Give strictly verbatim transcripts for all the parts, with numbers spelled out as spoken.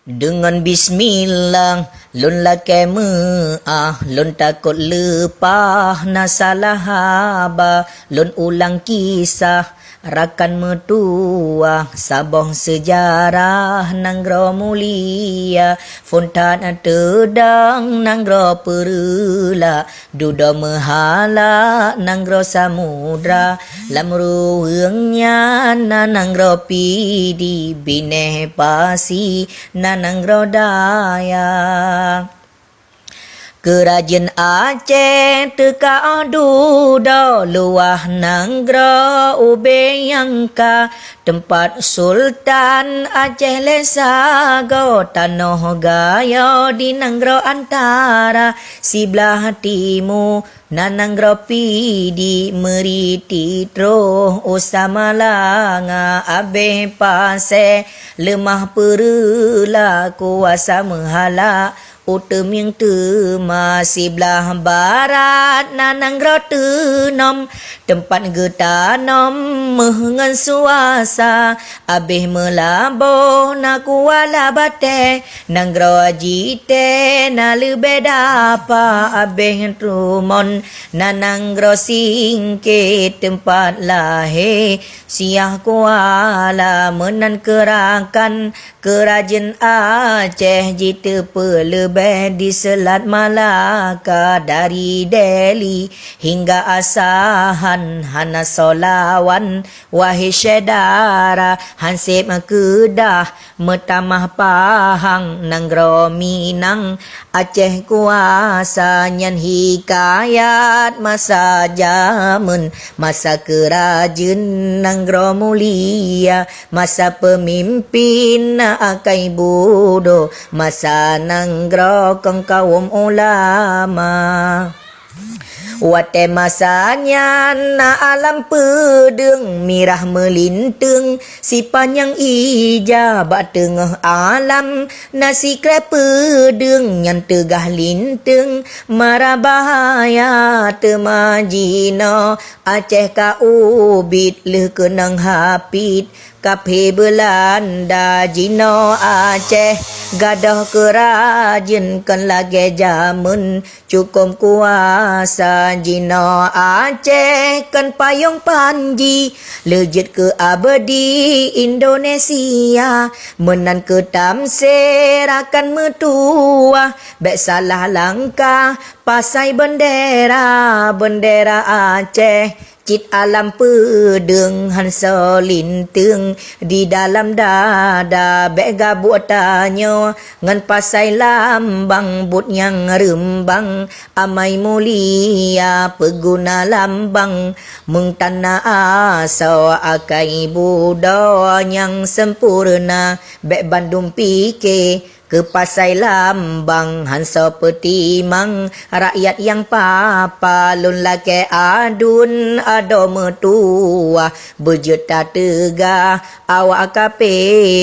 Deungon bismillah, lôn lakée meuáh, lôn takot leupah na salah haba, lôn ulang kisah rakan meutuwah, saboh seujarah nanggroe mulia, phon that teudong nanggroe Peureulak. Dudoe meuhala nanggroe samudra, lam ruweueng nyan na nanggroe Pidie, binéh pasi na nanggroe Dayak. Keurajeuen Aceh teuka óh dudoe, luwah nanggroe ubé nyang ka, teumpat Sultan Aceh lé sagoe, tanoh Gayo di nanggroe Antara, siblaih timu na nanggroe Pidie, meuriti troh u Samalanga, abéh pasé leumah Peureulak, kuasa meuhala u Teumieng teuma. Siblaih barat na nanggroe Teunom, teumpat geutanom méuh ngon suasa, abéh Meulaboh na Kuala Batée, nanggroe Jitée na leubeh dapa, abéh Trumon na nanggroe Singkét, teumpat lahé Syiah Kuala. Meunan keu rakan keurajeuen Aceh, jiteupeu leubeh di Seulat Malaka, dari Deli hingga Asahan, hana soe lawan, wahé syedara. Hansép keudah meutamah Pahang, nanggroe Minang, Aceh kuasa. Nyan hikayat masa jameun, masa keurajeuen nanggroe mulia, masa peumimpin akai budo, masa nanggroe kong kawöm ulama. Watée masa nyan na alam peudeueng, mirah meulinteung sipanyang ija. Bak teungoh alam na sikrée peudeueng, nyan teugah linteung mara bahaya. Teuma jinoe Aceh ka ubit, lheueh keunong hapit kaphé Beulanda. Jinoe Aceh gadôh keurajeuen, kon lagée jameun cukôm kuasa. Jinoe Aceh kon payong panji, lheueh jeuet keu abadi Indonesia. Meunan keu tamsé rakan meutuwah, bék salah langkah pasai beundera, beundera Aceh cit alam peudeueng, han soe linteung di dalam dada. Bék gabuek tanyoe ngon pasai lambang, buet nyang reumbang amai mulia, peuguna lambang meuntana asoe, akai budo nyang sempurna. Bék bandum pike keu pasai lambang, han soe peutimang rakyat nyang papa. Lôn lakée aduen adoe meutuwah, beujeuet tateuga awak K P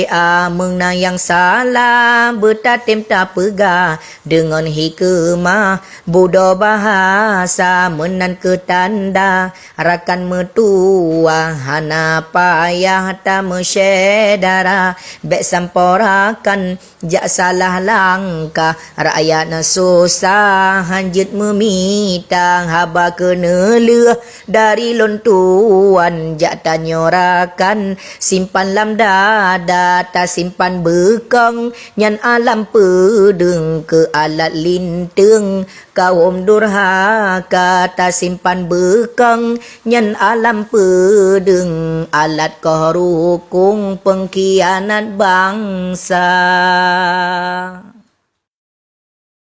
A. Meunang nyang salah beutatem tapeugah deungon hikeumah budo bahasa. Meunan keu tanda rakan meutuwah, hana payah tameusyedara. Bék sampoe rakan jak salah langkah, rakyat na susah han jeuet meumita. Haba keuneulheueh dari lôn tuan, jak tanyoe rakan simpan lam dada. Tasimpan beukong nyan alam peudeueng, keu alat linteung kawöm durhaka. Tasimpan beukong nyan alam peudeueng, alat koh rukong peungkhianat bansa.